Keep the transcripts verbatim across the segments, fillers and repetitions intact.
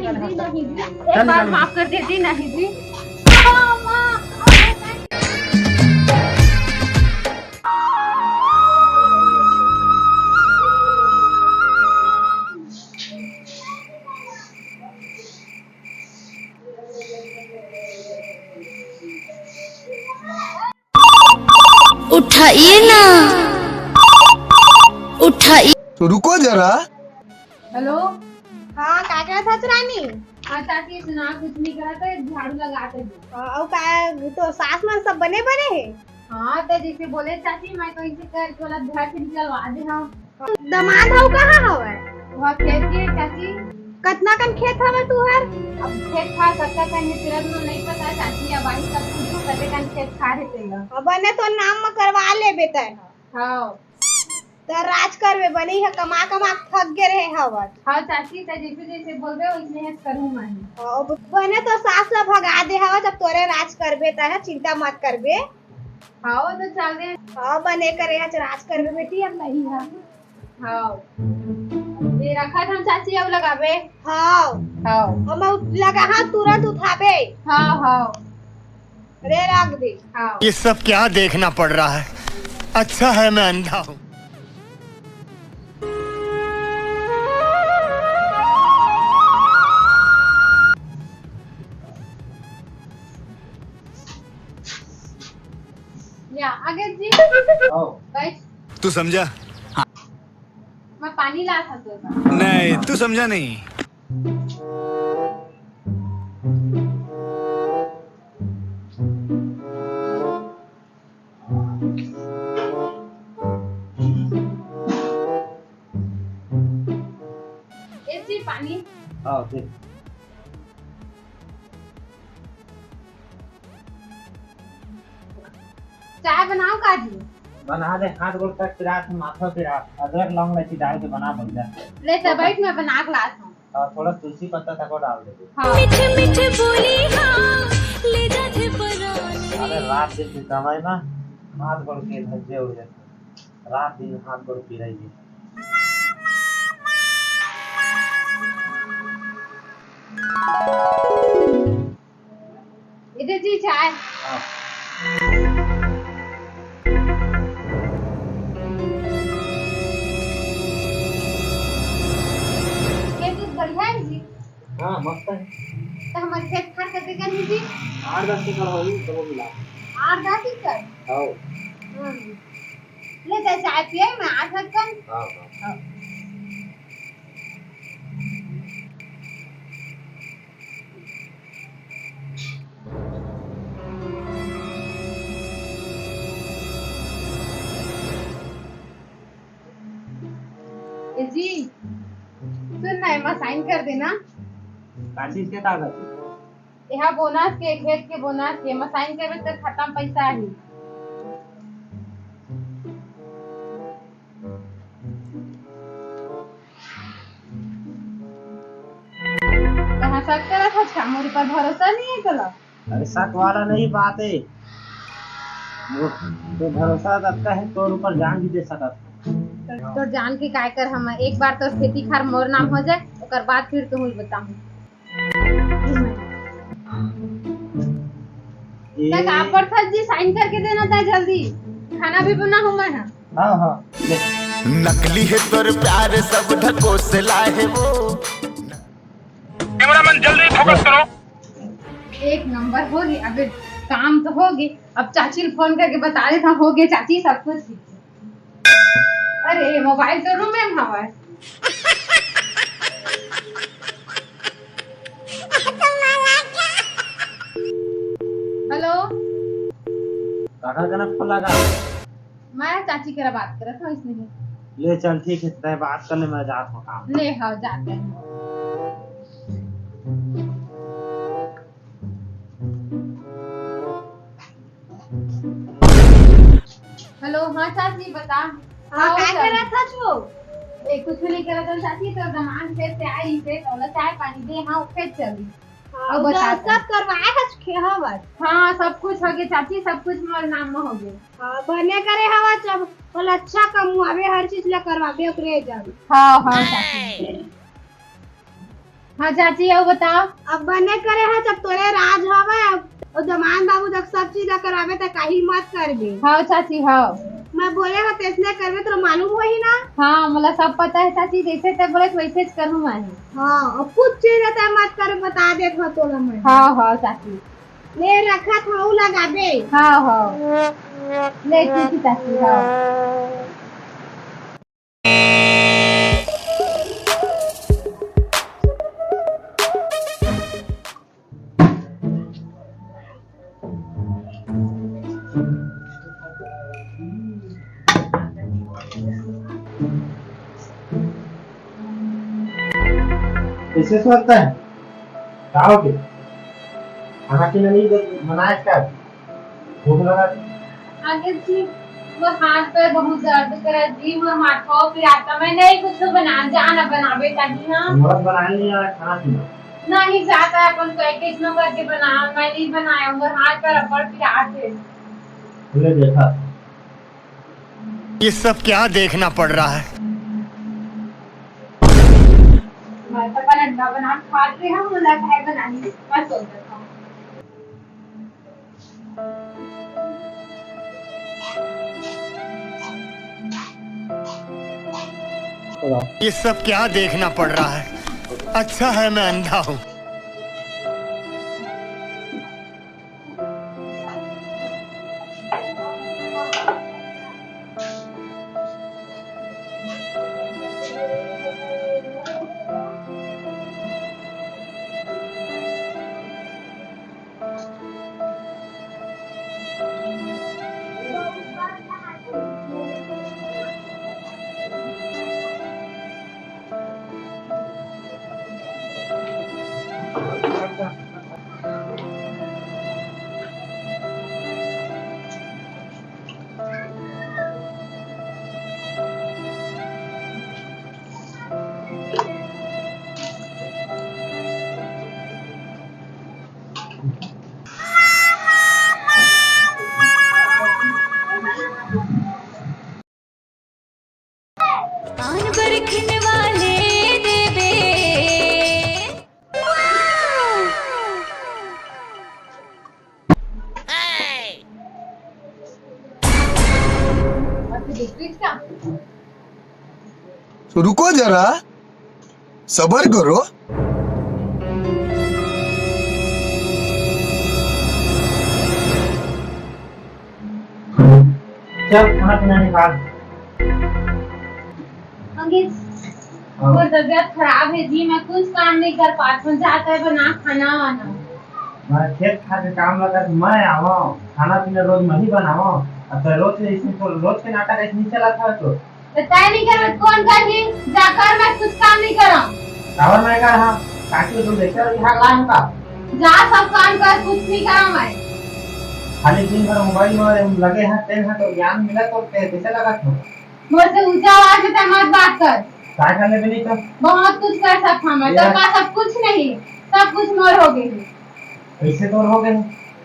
नहीं जी, नहीं जी, एक बार माफ कर दे जी, नहीं जी। उठाइए ना, उठाइए। तो रुको जरा। हेलो। हाँ, का करत हस रानी? हाँ चाची, सुना, कुछ नहीं करत हे, झाड़ू लगात हे। हाँ, अउ का, तो सास मन सब बने बने हे? हाँ, तो जैसे बोले चाची, मैं तो इसे कर के ओला घर से निकलवा दे हव। दमाद हव कहाँ हवय? वह खेत के चाची। कतना कन खेत हवय तुहर? अब खेत खार कतका कन हे तेला तो नहीं पता चाची, अब आही तब पूछो कते कन खेत खार हे तेला। अब बने तो नाम म करवा लेबे तैं। हाँ। त राज करबे, बने ह कमा कमा थक गे रहे हवत। हाँ चाची, त जैसे जैसे बोलबे वैसने ह करूँ मैं। हाँ, अब बने तो सास ला भगा दे हवत, अब तोरे राज करबे त ह, चिंता मत करबे। हाँ, वो तो चल दे। हाँ, बने करे ह, राज करबे बेटी, अब नहीं ह। हाँ। ये रखा था चाची, अब लगाबे। हाँ। हाँ। हम लगा हाँ, तुरंत उठाबे। हाँ, हाँ। रे राख दे। हाँ। ये सब क्या देखना पड़ रहा है? अच्छा है मैं अंधा हूँ। या, आगे जी। आओ। बैठ। तू समझा? मैं पानी ला सकता था। नहीं, तू समझा नहीं। ए जी, पानी। हाँ, दे। चाय बनाओ का जी? बना दे, हाथ गोड़ तक पिरात, माथा पिरात, अदरक लौंग इलायची डाल के बना बढ़िया। ले तो बैठ, मैं बना के लात हूँ। हाँ, थोड़ा तुलसी पत्ता तको डाल दे। हाँ। मीठे मीठे बोली हाँ, ले जाथे परान रे। अरे रात दिन के कमाई ना, हाथ गोड़ के धज्जे उड़ जाते। रात दिन हाथ गोड़ पिराई दे। इधर जी चाय। हाँ। ये दूध बढ़िया है जी। हाँ, मस्त है। तो हमारे खेत खार कते कन हे जी? आठ दस एकड़ होही, सब मिला। आठ दस एकड़? हाँ। हम्म। ले जा, चाय पिए, मैं आठ एकड़। हाँ, हाँ। हाँ। ए जी, सुन ना, एमा sign कर देना। का चीज के कागज? एहा bonus के, खेत के bonus के, एमा sign करबे त खाता म पइसा आही। कहाँ शक करत हस का? मोर ऊपर भरोसा नहीं है तोला? अरे, शक वाला नहीं बात है, वो तो भरोसा रखता है, तोर ऊपर जान भी दे सकत। तो, तो जान के काय कर हम? एक बार तो खेती खार मोर नाम हो जाए, ओकर बाद फिर तुहूँ बताहूँ। ए- तक आप प्रसाद जी sign करके देना था जल्दी, खाना भी बना हूँ मैं। हाँ, हाँ, ले। नकली है तोर प्यार, सब ढकोसला है वो। कैमरामैन, जल्दी focus करो। एक नंबर हो गई। अबे, काम तो हो गई। अब चाची ल फोन करके बता देता हूँ, हो गया चाची, सब कुछ ठीक है। अरे, मोबाइल तो रूम में हवा है। हेलो। काकर करा फोन लगा? मैं चाची करा बात करत हूँ, इसने। ले चल, ठीक है, तय बात कर ले, मैं जात हूँ काम। ले, हाँ, जाते हैं। हेलो, हाँ चाची, बता। हाँ, का करत हस वो? ए, कुछ नहीं करत हस चाची, तो दमांद खेत से आई, से तोला चाय पानी दे, हाँ, खेत चली। हाँ, अब बता सब करवाए हस खे-, हाँ, बस। हाँ, सब कुछ हो गया चाची, सब कुछ मोर नाम में हो गया। हाँ, बने करे हवा, जब बोला अच्छा कमुआवे, हर चीज ला करवावे, ओकरे जब। हाँ, हाँ, चाची। हाँ चाची, अउ बताओ। अब बने करे ह, जब तोरे राज हवय, अउ दमांद बाबू जब सब चीज ला कराबे, त काहिल मत करबे। हाँ चाची, हाँ। मैं बोले ह, तइसने करबे, तोला मालूम होही ना। हाँ, मोला सब पता हे चाची, जइसे तैं बोले वइसे च करहूँ मैं। हाँ, अउ कुछ चीज ला तैं मत कर, बता देत हँव तोला मैं। हाँ, हाँ चाची। ले रखत हँव, लगाबे। हाँ, हाँ। ले ठीक हे चाची, हाँ। कइसे सोचता है? का हो गे? खाना पीना नहीं ब-, बनाए का? भूख लगा। आगे जी, मोर हाथ पैर बहुत दर्द करत जी, मोर माथा पिरात, मैं नहीं कुछ बनान, जा ना बनाबे ताही, हाँ। मोर बना लिया खाना पीना। नहीं जाता है, अपन पैकेज में करके बना, मैं नहीं बनाया, मोर हाथ पैर अब्बड़ पिरात हे। ले देखा। ये सब क्या देखना पड़ रहा है? मैं तो अपन अंडा बना खा रही हूँ, मुला खाए बना ली, मैं सो जाता हूँ। ये सब क्या देखना पड़ रहा है? अच्छा है मैं अंधा हूँ। कान बरखिन वाले देवे। रुको जरा, सबर करो। चल, खाना पीना निकाल। अंकित, हाँ। मोर तबीयत खराब हे जी, मैं कुछ काम नहीं कर पात हूँ, जाता है बना खाना वाना। मैं खेत खार के काम लगा, मैं आवा, खाना पीना रोज मैं ही बनावा। अब तो रोज ऐसे तो रोज के नाटक ऐसे नहीं चला था तो। तो तय नहीं करत, कौन करही? जा कर, मैं कुछ काम नहीं करम। काबर मैं कर, हाँ, ताकि तुम देखे रहो, यहाँ लाए का? जा सब काम कर, कुछ नहीं करम मैं। खाली दिन भर मोबाइल में लगे हैं, तेन है तो ज्ञान मिला तो कै-, कैसे लगा था? मोर से ऊंचा आवाज में तय मत बात कर। काय कर लेबे नहीं तो? बहुत कुछ कर सकता मैं, या। तेरे पास अब कुछ नहीं, सब कुछ मोर हो गए। कैसे तोर हो गए?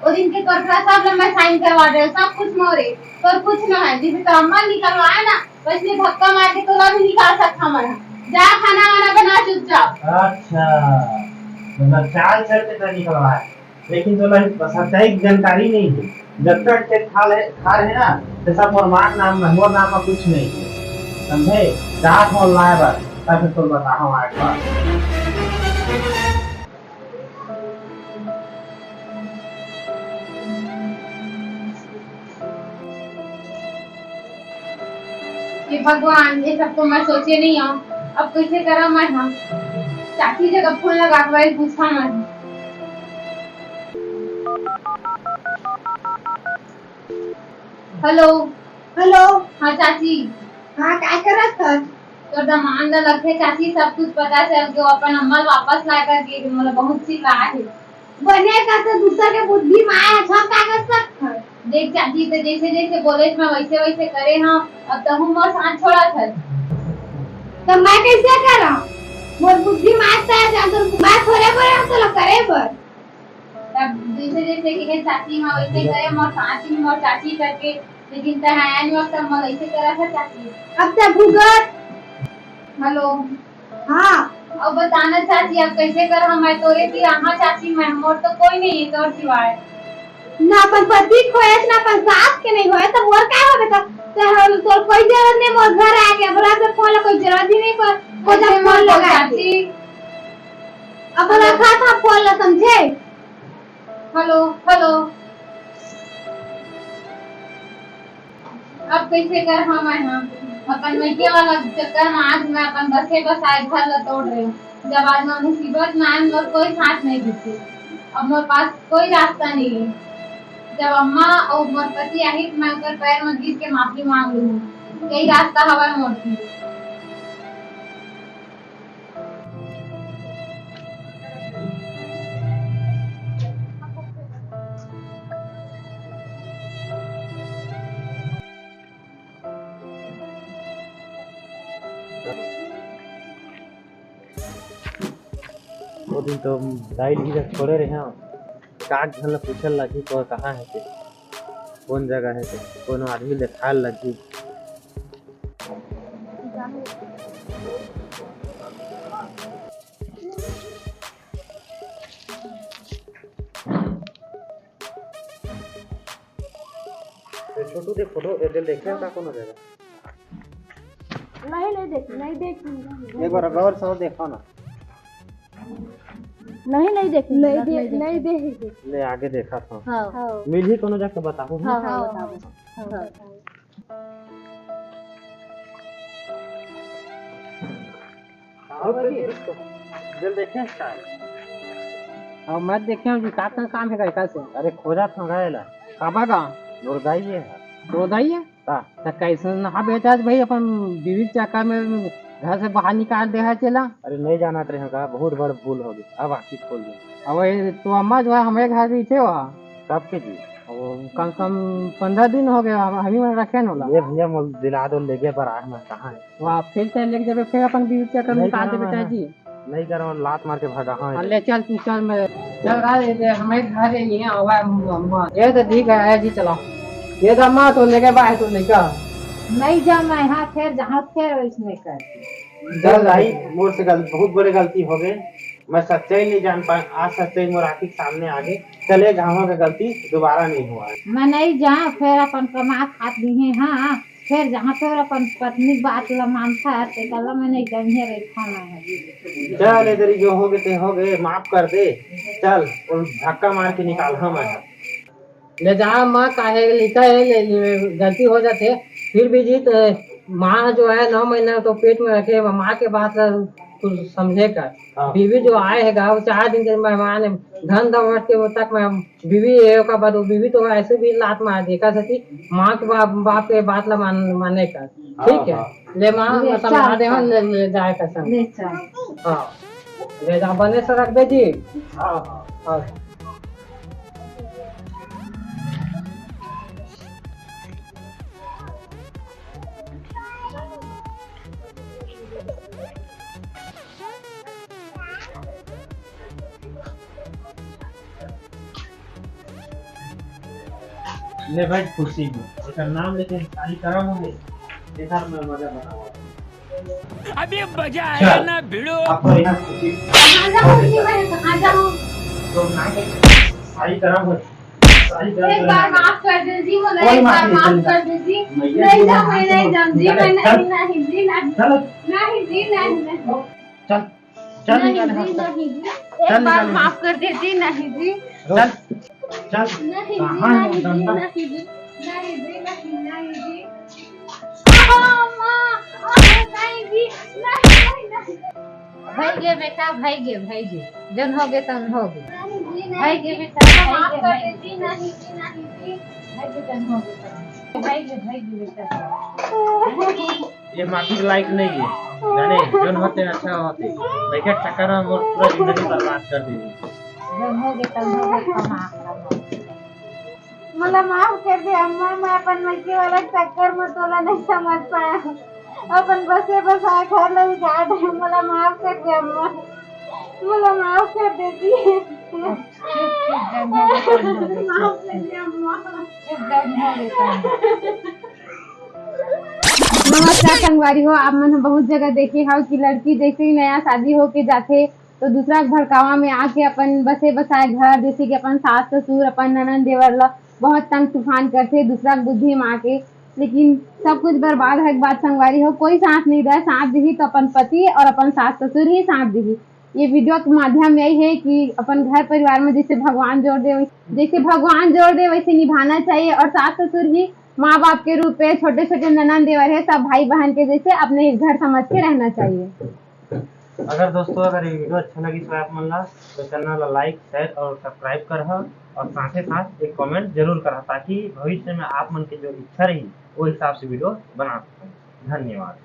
वो दिन के तोर खरा सब ला मैं साइन करवा दे, सब कुछ मोरे, तोर कुछ ना है। जैसे तो अम्मा निकलवाए ना, वैसे धक्का मार के तोला भी निकाल सकता मैं। जा खाना वाना बना चुपचाप। अच्छा, मतलब चाल चल के तो निकलवाए, लेकिन तोला सच्चाई की जानकारी नहीं है। जब तक खेत खार है, खार है ना, तो सब मोर मार नाम में, मोर नाम में कुछ नहीं है, समझे? रात हो लाए बस, तब फिर तो बताओ आए बात। हे भगवान, ये सब तो मैं सोचे नहीं हूँ। अब कैसे करा मैं हम? चाची जगह फोन लगा के पूछा मैं। हेलो। हेलो। हाँ चाची। हाँ, काय करत हस? तोर दमांद ल लगथे चाची, सब कुछ पता चल के वो अपन अम्मा ल वापस लाए कर गे हे, मोला बहुत चिल्लाए हे। बने का तो दूसर के बुद्धि में आए, हम का कर सकत हन? देख चाची, तो जैसे जैसे बोले मैं वैसे वैसे करे हूँ, अब तहूँ मोर साथ छोड़त हस। तो मैं कैसे करा? मोर बुद्धि में आए तो जान, तो मैं थोड़े बोले हूँ तो करे बर। तब जैसे जैसे कहे चाची, मैं वैसे करे, मोर साथ ही मोर चाची करके, लेकिन तय आया नहीं, अब तब मैं वैसे करा था चाची। अब तय भुगत। हेलो। हाँ। अब बताना चाची, अब कैसे कर हम आए तोरे की? हाँ चाची, मैं, मोर तो कोई नहीं है तोर सिवाय। ना अपन पति खोए, ना अपन सास के नहीं होए, तब और का होबे? तब ते हम तोर कोई जरूरत नहीं, मोर घर आ गया, बोला से फोन ला कोई जरूरत ही नहीं, कोई कोई जब फोन लगा चाची। अब रखा था फोन ला, समझे? Hello, hello. अब कैसे कर हम आए हम अपन मइके वाला चक्कर में आज मैं अपन बसे बसाए घर ला तोड़ रहे हूँ। जब आज मैं मुसीबत में आए, मोर कोई साथ नहीं देते, अब मोर पास कोई रास्ता नहीं है। जब अम्मा और मोर पति आही तो मैं ओकर पैर में गिर के माफी मांग लूँ। यही रास्ता हवा मोर की। वो दिन तो दाई ली जब छोड़े रहे हंव, काक झन ल पूछल लगही, तो कहाँ हे ते, कौन जगह हे ते, कोनो आदमी देखाल लगही। ए छोटू, देख फोटो, ए, दे, देखे का कोनो जगह? नहीं, नहीं देखी, नहीं देखी। एक बार गौर से देखो ना। नहीं, नहीं देखी, नहीं दे-, नहीं देखी। ले आगे देखा था। हाँ। हाँ। मिलही कोनो जगह बताओ। हाँ, हाँ, हाँ, बताओ। हाँ। हाँ, भाई। दिल देखे हैं शायद। अब मैं देखे हूँ जी, का, का काम है का से? अरे, खोजा था गाय ला। काबा का? मोर दाई ये है। मोर दाई है? हाँ। त कैसे ना बेटा, आज भाई अपन बीवी के चक्कर में घर से बाहर निकाल दे है चला। अरे, नहीं जाना रहे का, बहुत बड़ भूल हो गई। अब आँखी खोल दे। अब ये तो अम्मा जो है, हमारे घर रहिथे वहाँ। कब के जी? वो कम से कम पंद्रह दिन हो गया, हम, हम ही मन रखे न होला। ये भैया मोल दिला दो, लेके पर आए मैं, कहाँ है? वाह, फिर से लेके जाबे, फिर अपन बीवी के चक्कर में नहीं निकाल दे करना बेटा है। जी। नहीं करो, लात मार के भगा। हाँ, हाँ, ले चल तू, चल, मैं चल रहा है, ये हमारे घर है, ये आवा है, अम्मा। ये तो ठीक है जी, चलाओ। ये तो अम्मा तो लेके बा है, तो लेकर। नहीं जाना है, हाँ, फिर जहाँ फिर इसने कर। चल भाई, मोर से गल-, बहुत बड़े गलती हो गए। मैं सच्चाई नहीं जान पाए, आज सच्चाई मोर आँखी के सामने आ गए। चले, जहाँ का गलती दोबारा नहीं हुआ है। मैं नहीं जा, फिर अपन कमा खात भी है, हाँ। फिर जहाँ तोर अपन पत्नी के बात ला मानथा, तेकर ला मैं नहीं जंघे रखा मैं है। चल, इधर ही जो हो गए ते हो गए, माफ कर दे। चल, वो धक्का मार के निकाल, हाँ, मैं। ले जा माँ, काहे लिखा है, ले, ले, गलती हो जाते, फिर भी जीत, माँ जो है नौ महीना तो पेट में रखे, माँ के बात ला कुछ समझे कर। हाँ। बीवी जो आए है गाँव, चार दिन के मेहमान है, धन दौलत के तक में बीवी है, ओकर बाद वो बीवी तो ऐसे भी लात मार दे, का सती माँ के बाप, बाप के बात ला मान, माने का, ठीक है? हाँ। ले माँ, ले, मतलब, चल, महादेव चल। ले, ले जाए का संग। ले, चल। हाँ, ले जा, बने से रख दे जी। हाँ, हाँ। हाँ। ले भाई, खुशी में एकर नाम लेके शादी करम हो गई। एकर मैं मजा बतावा। अभी मजा आया चल। ना भिड़ो। अब तो यहाँ खुशी। कहाँ जाऊँ जी मैं, कहाँ जाऊँ? तो नाम लेके शादी करम हो। शादी करम एक बार हो। माफ कर दे जी, मुझे कोई एक माफ बार नहीं माफ करूँगा। कर दे जी। मैया नहीं जी, जा, माफ मैं नहीं कर जाऊँ जी, दे। मैं चल। नहीं, नहीं जी, नहीं। चल। नहीं जी, नहीं, नहीं। चल। चल नहीं निकाल जी, यहाँ से। नहीं जी। चल एक बार निकाल यहाँ माफ से। कर दे जी, नहीं जी। चल, चल। नहीं जी, कहाँ है नहीं वो जी, डंडा? नहीं जी। नहीं जी, नहीं, नहीं जी। आहा, माँ, आहा, नहीं जी, नहीं, नहीं, नहीं। भई गे बेटा, भई गे, भई गे। जौन हो गे, तौन हो गे। नहीं जी, नहीं भई गे जी। बेटा, भई माफ गे, कर भई दे जी, गे। नहीं जी, नहीं जी। भई गे, जौन हो गे, तौन हो गे। भई गे, भई गे बेटा। ये माफी के लायक नहीं है, जाने, जौन होते अच्छा होते। लइका के चक्कर में मोर पूरा जिंदगी बर्बाद कर दी। जौन हो गए, तब हो गए, क्षमा, क्षमा। मोला माफ कर दे अम्मा, मैं अपन मइके वाला चक्कर में तोला नहीं समझ पाया। अपन बसे बसाए घर ले उजाड़ दे, मोला माफ कर दे अम्मा, मोला माफ कर दे जी। चुप, चुप, जौन हो गए, तब हो गए। माफ कर दे अम्मा। चुप, जौन हो गए, तब। नमस्कार संगवारी हो, आप मन ह बहुत जगह देखे हव कि लड़की जैसे ही नया शादी होके जाथे तो दूसरा के भड़कावा में आके अपन बसे बसाए घर, जैसे कि अपन सास ससुर, अपन ननंद देवर ला बहुत तंग तूफान करथे दूसरा के बुद्धि में आके। लेकिन सब कुछ बर्बाद होए के बाद संगवारी हो, कोई साथ नहीं दे, साथ दिही तो अपन पति और अपन सास ससुर ही साथ दिही। ये वीडियो के माध्यम यही है कि अपन घर परिवार में जैसे भगवान जोर दे, जैसे भगवान जोर दे वैसे निभाना चाहिए और सास ससुर ही माँ बाप के रूप में छोटे छोटे ननंद देवर है, सब भाई बहन के जैसे अपने घर समझ के रहना चाहिए। अगर दोस्तों अगर ये वीडियो अच्छा लगी तो आप मन ला तो चैनल ला लाइक शेयर और सब्सक्राइब करहा और साथे साथ एक कमेंट जरूर करहा ताकि भविष्य में आप मन के जो इच्छा रही वो हिसाब से वीडियो बना सकते। धन्यवाद।